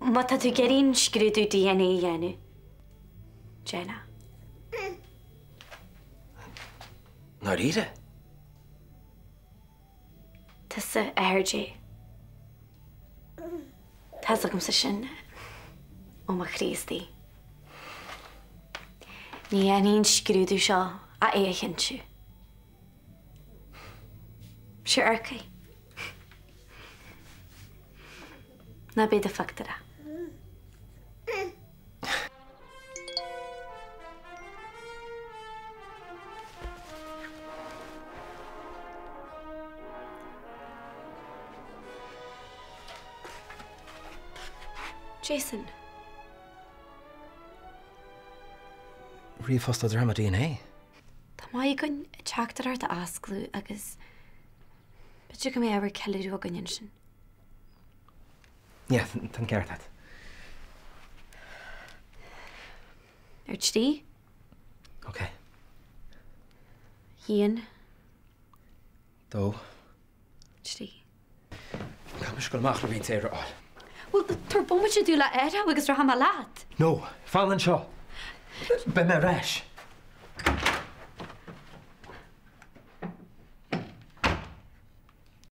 Má tá tú ag iarraidh an scrúdú DNA a dhéanamh, déan é. Ndáiríre? Tusa athair Jay. Tá's agamsa sin ó mo chroí istigh. Ní dhéanfaidh an scrúdú seo ach é a chinntiú. Sure ar é. Ná bí i do phictiúr. Jason. Ríomhphost ó dhream DNA. Tá maith againn teachtaireacht a osclú agus b'fhéidir go mbeidh ábhar ceiliúradh againn ansin. Yeah, tá an ceart agat. Ar trí? Ok. Haon. Dó. Trí. Caithfidh mise dul amach le roinnt aeir a fháil. Bhuel, tabhair bomaite domh le aer a agus rachaidh mé leat. No, fan anseo. Beidh mé ar ais.